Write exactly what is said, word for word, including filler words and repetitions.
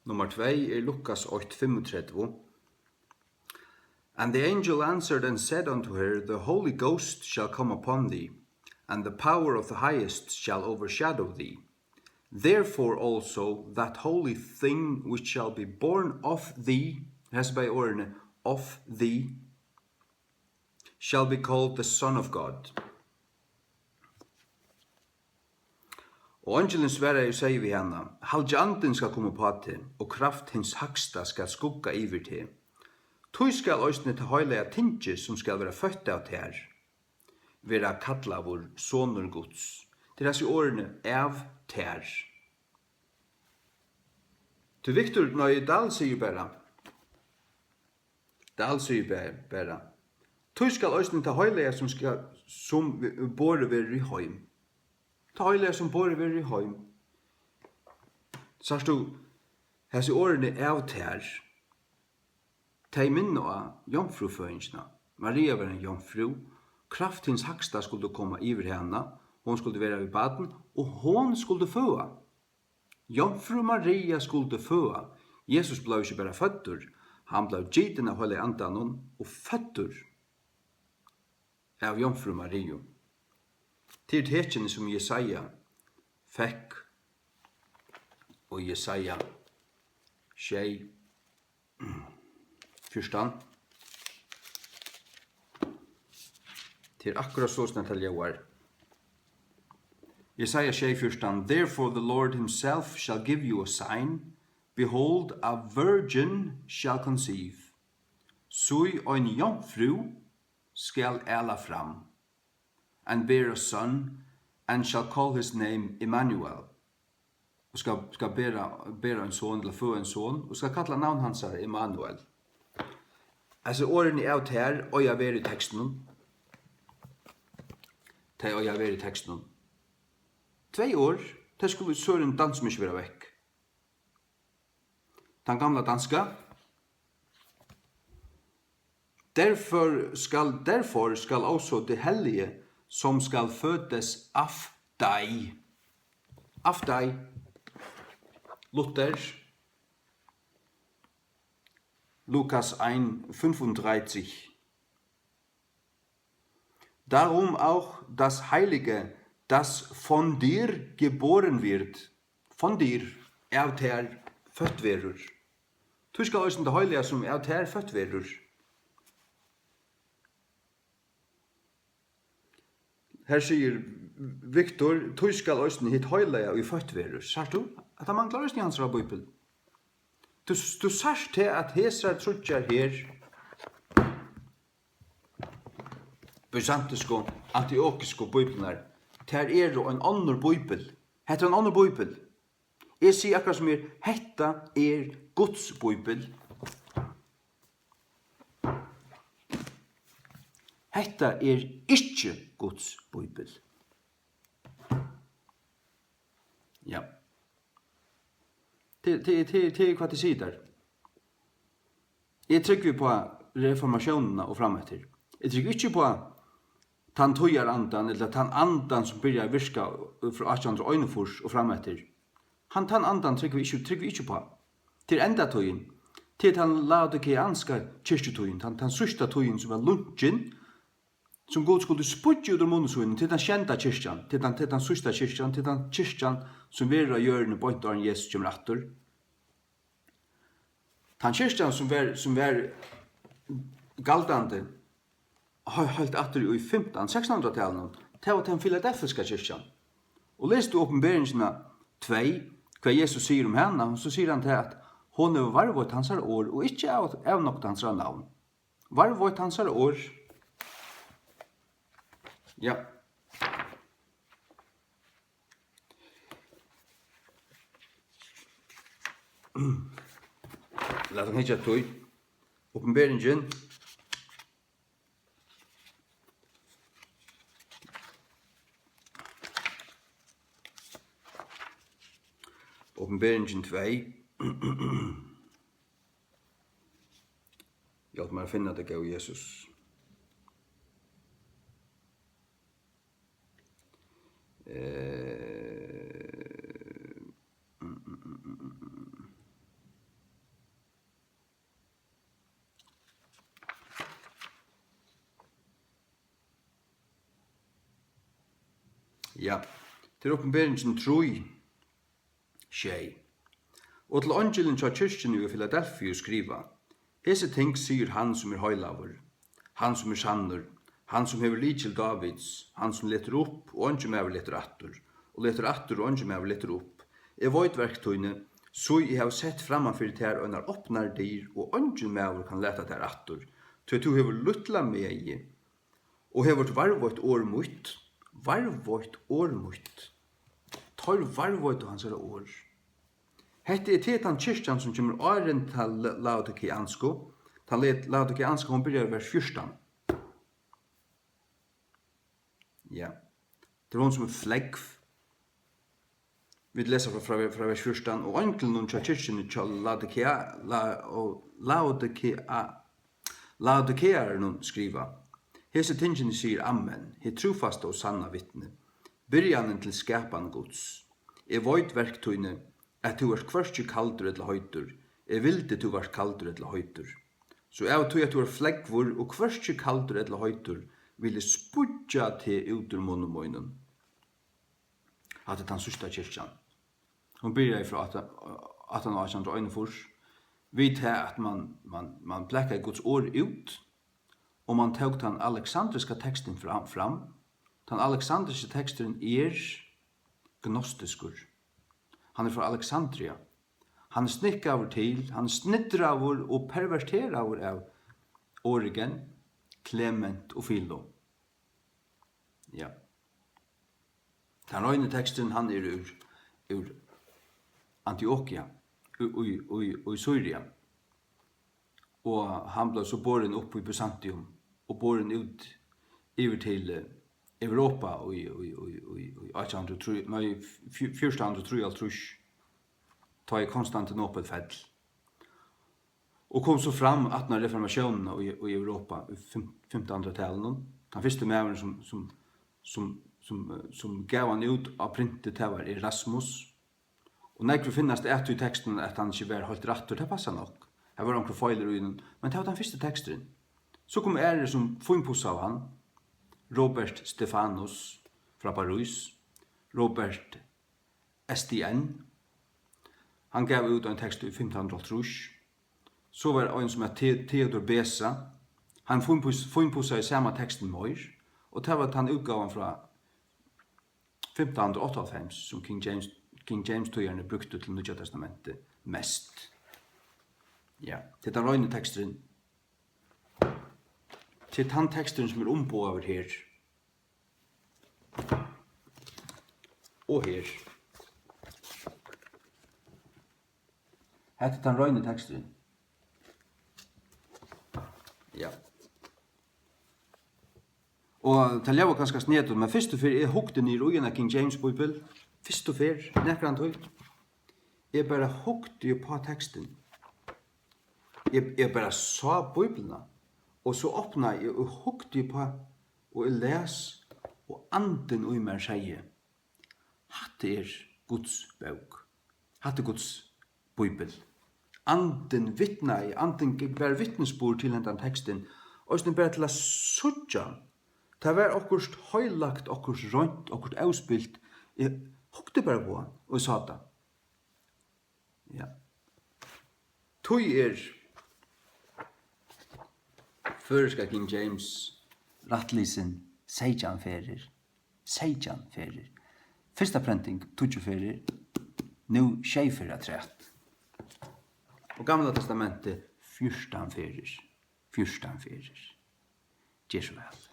Nummar tvey er Lukas eitt fimmogtretivu. And the angel answered and said unto her, The Holy Ghost shall come upon thee, and the power of the highest shall overshadow thee. Therefore also that holy thing which shall be born of thee, hesi bæði orðini, of thee, shall be called the Son of God. Og eingilin svaraði og segði við hana, Halgi andin skal koma upp á teg, og kraft hins hægsta skal skugga yvir teg. Tí skal eisini tað heilaga tingið, sum skal vera føtt av tær, vera kallaður sonur Guds. Tað eru hasi orðini, av tær. Tí Viktor, nei, Dahl sigur bara, Dahl sigur bara, bara, Tí skal eisini tað heilaga, sum skal, sum borið verður í heim. Tað heilaga, sum borið verður í heim. Sært tú, hesi orðini, av tær, tey minna á jomfrúføðingina. Maria var ein jomfrú. Kraft hins hægsta skuldi koma yvir hana. Hon skuldi vera við barn, og hon skuldi føða. Jomfrú Maria skuldi føða. Jesus bleiv ikki bara føddur, hann bleiv gitin av Heilaga Andanum og føddur av Jomfrú Mariu. Tað er tekinið, sum Jesaja fekk, og Jesaja sjey, fjúrtan. Tað er akkurát soleiðis, sum tað ljóðar. Jesaja sjey fjúrtan, Therefore the Lord himself shall give you a sign, behold, a virgin shall conceive. Sí, ein jomfrú skal ala fram, and bear a son, and shall call his name Emmanuel. Og skal, skal bera, bera ein son, ella føða ein son, og skal kalla navn hansara Emmanuel. Altso, orðini av tær eiga at vera í tekstinum. Tey eiga at vera í tekstinum. Tvey orð, tey skulu í sørum dans sum ikki vera vekk. Tann gamla danska. Derfor skal, derfor skal også det hellige, som skal fødes af dig. Af dig. Luther. Lukas ein fimmogtredivu. Darum auch das Heilige, das von dir geboren wird. Von dir, av tær, føtt verður. Tí skal eisini tað heilaga, sum av tær føtt verður. Her sigur Viktor, tí skal eisini hitt heilaga, ið føtt verður. Sært tú? Hetta manglar eisini í hansara bíbel. Tú, tú sært tað, at hesar tríggjar her, bysantinsku, antiokisku bíbliurnar, tær eru ein onnur bíbel. Hetta er ein onnur bíbel. Eg sigi akkurát sum er, hetta er Guds bíbel. Hetta er ikki Guds bíbel. Ja. Tað, tað, tað, tað er, hvat eg sigi tær. Eg trúgvi upp á reformatiónina og frameftir. Eg trúgvi ikki upp á tann tíðarandan, ella tann andan, sum byrjaði at virka frá átjan hundrað og einogfýrs og frameftir. Hann, tann andan trúgvi eg ikki, trúgvi eg ikki upp á. Tað er endatíðin. Tað er tann laodikeanska kirkjutíðin, tann, tann síðsta tíðin, sum var lunkin, sum Gud skuldi spýggja út úr munni sínum, til tann sjeynda kirkjan, til tann, til tann síðsta kirkjan, til tann kirkjan, sum verður á jørðini beint áðrenn Jesus kemur aftur. Tann kirkjan, sum var, sum var galdandi, he-, heilt aftur í fimtan, sekstanhundraðtalinum, tað var tann filadelfiska kirkjan. Og lesur tú Opinberingina tvey, hvat Jesus sigur um hana, so sigur hann tað, at hon hevur varðveitt hansara orð og ikki av-, avnoktað hansara navn. Varðveitt hansara orð. Ja. Lat okkum hyggja at tí. Opinberingin. Opinberingin tvey. Hjálp mær at finna tað, góði Jesus. Eh, mm, mm, mm, mm, mm, mm. Ja, tað er Opinberingin trý, sjey. Og til eingilin hjá kirkjuni í Filadelfiu skriva: Hesi ting sigur hann, sum er heilagur, hann, sum er sannur, hann, sum hevur lykil Dávids, hann, sum letur upp, og eingin maður letur aftur, og letur aftur, og eingin maður letur upp. Eg veit verk tíni, sí, eg havi sett framman fyri tær einar opnar dyr, og eingin maður kann lata tær aftur, tí tú hevur lítla megi, og hevur varðveitt orð mítt, varðveitt orð mítt. Teir varðveittu hansara orð. Hetta er, tað er tann kirkjan, sum kemur áðrenn ta la-, laodikeansku. Tann la-, laodikeanska, hon byrjar í vers fjúrtan. Ja. Tað er hon, sum er flógv. Vit lesa frá, frá, frá vers fjúrtan: Og einglinum hjá kirkjuni hjá Laodikea, La-, og Laodikea, Laodikearunum skriva: Hesi tingini sigur Amen, hið trúfasta og sanna vitni, byrjanin til skapan Guds. Eg veit verk tíni, at tú ert hvørki kaldur ella heitur. Eg vildi, tú vart kaldur ella heitur. So av tí, at tú ert flógvur og hvørki kaldur ella heitur, vil eg spýggja teg út úr munni mínum. Hatta er tann síðsta kirkjan. Hon byrjaði frá aftan, aftan á átjan hundrað og einogfýrs, við tað, at man, man, man blakaði Guds orð út, og man tók tann aleksandriska tekstin fram, fram. Tann aleksandriski teksturin er gnostiskur. Hann er frá Alexandria. Hann er snikkaður til, hann er sniðraður og perverteraður av Origen, Klement og Filo. Ja. Tann reini teksturin, hann er úr, úr Antiokia, í, í, í, í Sýria. Og hann bleiv so borin upp í Byzantium og borin út yvir til, eh, Europa í, í, í, í, í átjan hundrað og trý, nei, fj-, fjúrtan hundrað og trýoghálvtrýss, tá ið Konstantinopel fell. Og kom so fram aftan á reformatiónina í, í Europa í fim-, fimtanhundraðtalinum. Tann fyrsti maðurin, sum, sum, sum, sum, eh, sum gav hann út á printi, tað var Erasmus. Og nógvir finnast at í tekstinum, at hann ikki var heilt rættur. Tað passar nokk. Har var onkur feilir í honum, men tað var tann fyrsti teksturin. So komu aðrir, sum fínpussaðu hann. Robert Stefanus frá París, Robert Estienne. Hann gav út ein tekst í fimtan hundrað og hálvtrýss. So var ein, sum æt Te-, Theodor Beza. Hann fínpus-, fínpussaði sama tekstin meir, og tað var tann útgávan frá fimtan hundrað og áttaoghálvfems, sum King James, King James týðarin brúkti til Nýggja Testamentið mest. Ja, tað er tann reini teksturin. Tað er tann teksturin, sum er umboðaður her. Og her. Hetta er tann reini teksturin. Ja. Og tað ljóðar kanska snedigt, men fyrstu ferð eg hugdi niður í eina King James Bíbel, fyrstu ferð, nakrantíð, eg bara hugdi upp á tekstin. Eg, eg bara sá Bíbliuna, og so opnaði eg og hugdi upp á, og eg las, og andin í mær segði: Hatta er Guds bók. Hatta er Guds Bíbel. Andin vitnaði, andin g-, bar vitnisburð til hendan tekstin. Eisini bara til at síggja. Tað var okkurt heilagt, okkurt reint, okkurt óspilt. Eg hugdi bara upp á hann, og eg sá tað. Ja. Tí er føroyska King James rættlisin seytjan ferðir. Seytjan ferðir. Fyrsta prenting, tíggju ferðir. Nú sjey ferðir afturat. Og Gamla Testamentið, fjúrtan ferðir. Fjúrtan ferðir. Ger so væl.